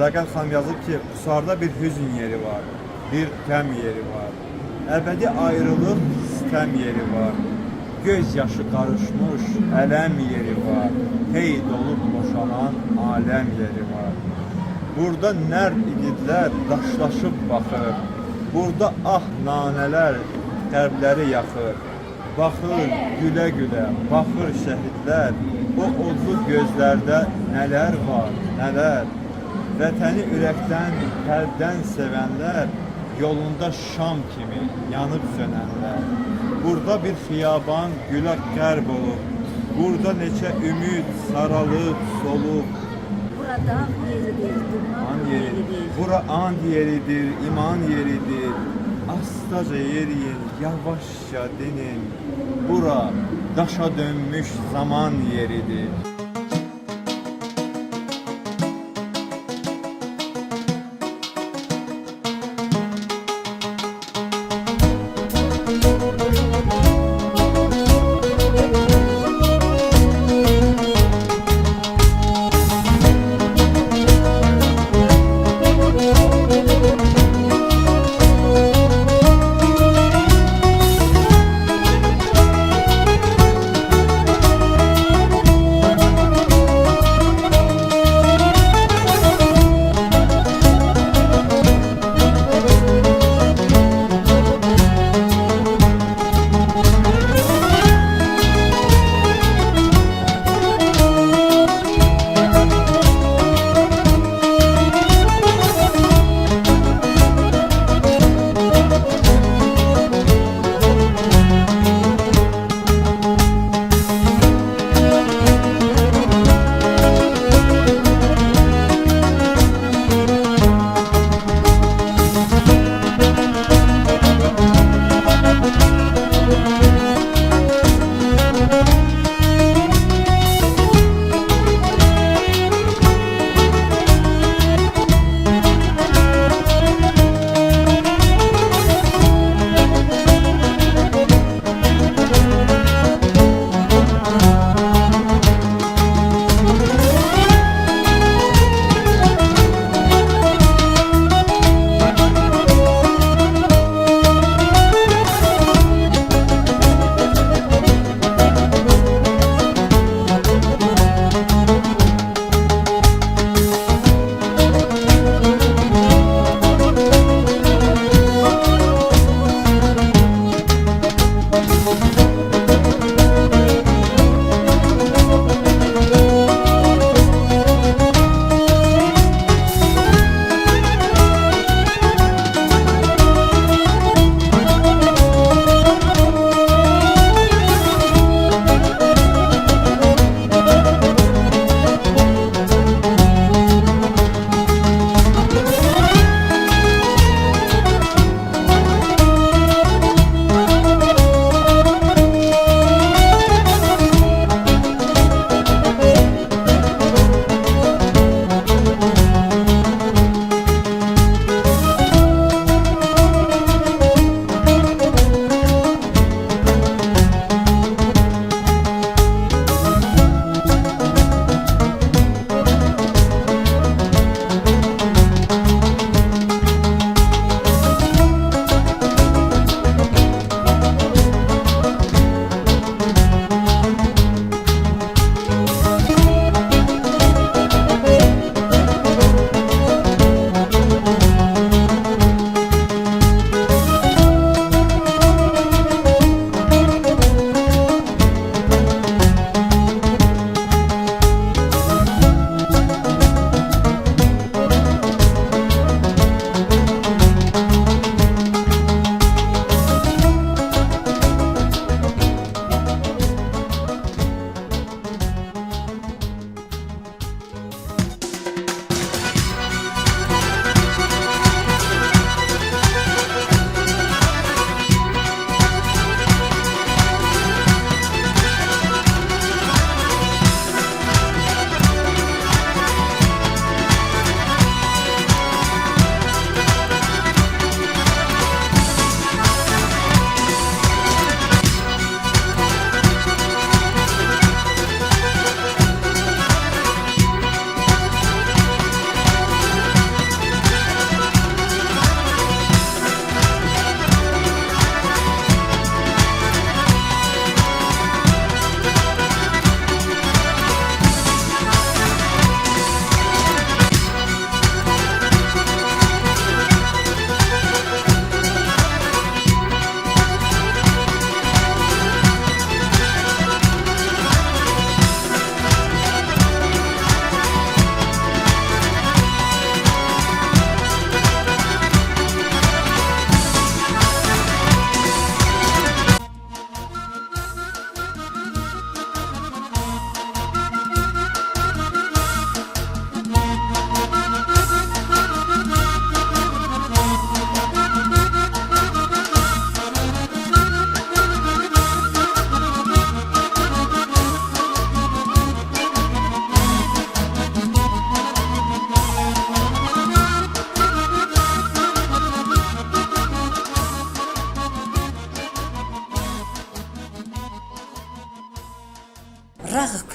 Sədaqət xanım yazıb ki, Qusarda bir hüzn yeri var, bir qəm yeri var. Əbədi ayrılıq sitəm yeri var. Göz yaşı qarışmış ələm yeri var. Hey dolub boşalan aləm yeri var. Burada nər igidlər daşlaşıb baxır. Burada ah nanələr qəlbləri yaxır. Baxır gülə-gülə, baxır şəhidlər. O odlu gözlərdə nələr var, nələr. Vətəni ürəkdən, qəlbdən sevənlər yolunda şam kimi yanıb sönənlər. Burada bir xiyaban gülə qərb olub. Burada neçə ümid saralıb, solub. Bura dağ yeridir, duman An yeri, yeridir. bura and yeridir, iman yeridir. Astaca yeriyin, yavaşça dinin. Bura daşa dönmüş zaman yeridir.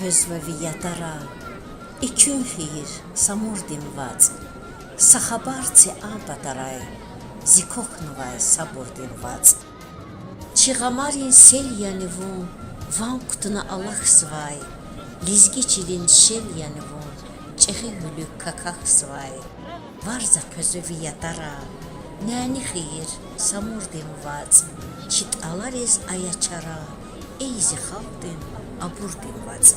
Ԥҳәызба виатара, Иқьынҳәир самурдинваҵ, Сахабарци абатарай, Зикохнвай сабурдинваҵ. Чиғамарин селианивун ванквтна алахсвай, Лизгичилин шелианивун ჭეხი ჰულუ ქაქახსვაი. ვარზა ფეზო ვიატარა, ნა̈ნი ხი̄რ სამურდინ ვაწ, ჩიტ ალარეს აჲაჩარა, ეჲზი ხალხტინ აბურდინ ვაწ.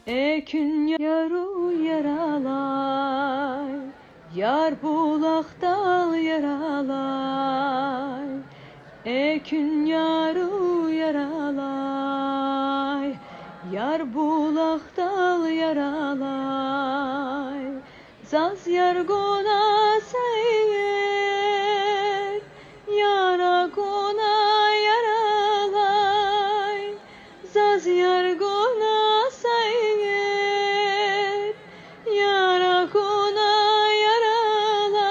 Ekün yaru yaralay, yar bulaqdal yaralay. Ekün yaru yaralay, yar bulaqdal yaralay. Zaz yargona sayır, yara gona yaralay. Zaz yargona sayır, yara gona yaralay.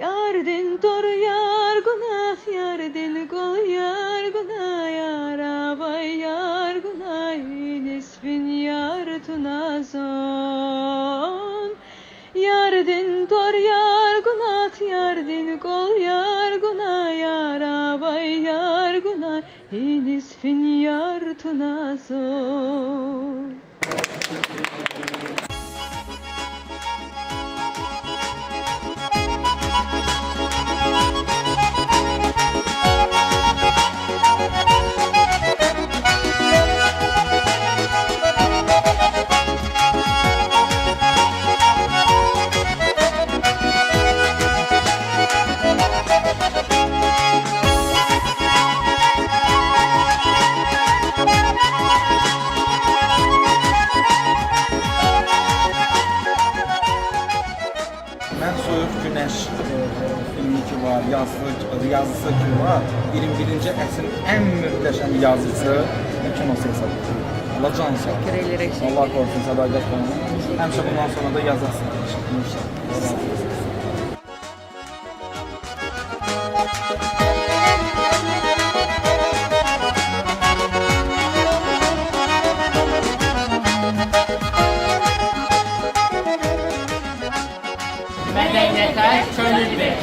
Yardin tor yargona, yardin gol yargona, yaravay yargona, nisfin yartunazon. Yardin tor yargona, yardin gol yargona, yaravay yargona, nisfin yartunazon. Mən Soyuq Günəş filmi ki var, yazısı ki var, 21-ci əsrin ən möhtəşəm yazısı kinosu hesab edirəm. Allah can sağ olsun. Təşəkkür edirik. Allah qorusun, sədaqət xanım. Həmişə bundan sonra da yazasın. İnşallah. Allah razı olsun. Mədəniyyətə könül ver.